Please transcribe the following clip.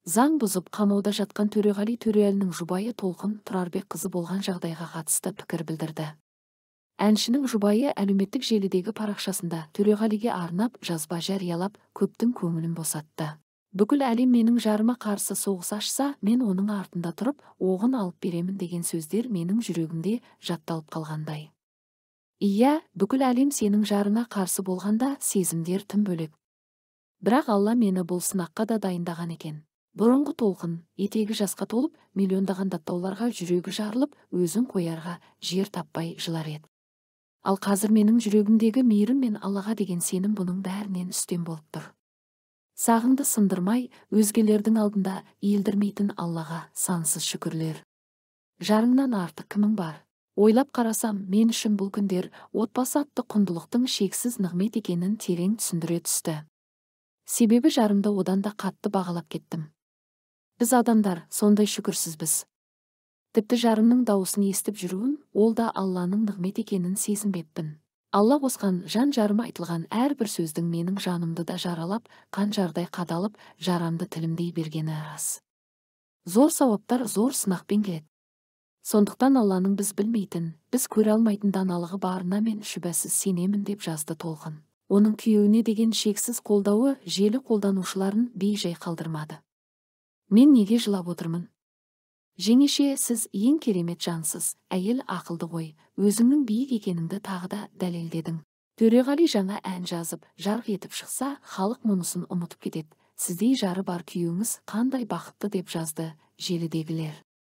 Заң бұзып қамауда жатқан Төреғали Төреәлінің жұбайы Толқын Тұрарбекқызы болған жағдайға қатысты пікір білдірді. Әншінің жұбайы әлеуметтік желідегі парақшасында Төреғалиге арнап жазба жариялап, көптің көңілін босатты. Бүкіл әлем менің жарыма қарсы соғыс ашса, мен оның артында тұрып, оғын алып беремін деген сөздер менің жүрегімде жатталып қалғандай. Иә, бүкіл әлем сенің жарыңа қарсы болғанда сезімдер тым бөлек. Бірақ Алла мені бұл сынаққа да дайындаған екен. Бұрынғы Толқын, етегі жасқа толып, миллиондаған даттауларға жүрегі жарылып, өзін қоярға жер таппай жылар еді. Ал қазір менің жүрегімдегі мейірім мен Аллаға деген сенім бұның бәрінен үстем болып тұр. Сағыңды сындырмай, өзгелердің алдында иілдірмейтін Аллаға сансыз шүкірлер. Жарыңнан артық кімің бар? Ойлап қарасам, мен үшін бұл күндер отбасы атты құндылықтың шексіз нығмет екенін терең түсіндіре түсті. Себебі жарымды одан да қатты бағалап кеттім. Біз адамдар сондай шүкірсізбіз. Тіпті жарымның дауысын естіп жүруім, ол да Алланың нығмет екенін сезінбеппін. Алла қосқан жан жарыма айтылған әрбір сөздің менің жанымды да жаралап, қанжардай қадалып, жарамды тілімдей бергені рас. Зор сауаптар зор сынақпен келеді. Сондықтан Алланың біз білмейтін, біз көре алмайтын даналығы барына мен шүбәсіз сенемін деп жазды Толқын. Оның күйеуіне деген шексіз қолдауы желі қолданушыларын бей-жай қалдырмады. Мен неге жылап отырмын? Жеңеше, сіз ең керемет жансыз, әйел ақылды ғой, өзіңнің биік екеніңді тағы да дәлелдедің. Төреғали жаңа ән жазып, жарқ етіп шықса, халық мұнысын ұмытып кетеді. Сіздей жары бар күйеуіңіз қандай бақытты деп жазды желідегілер.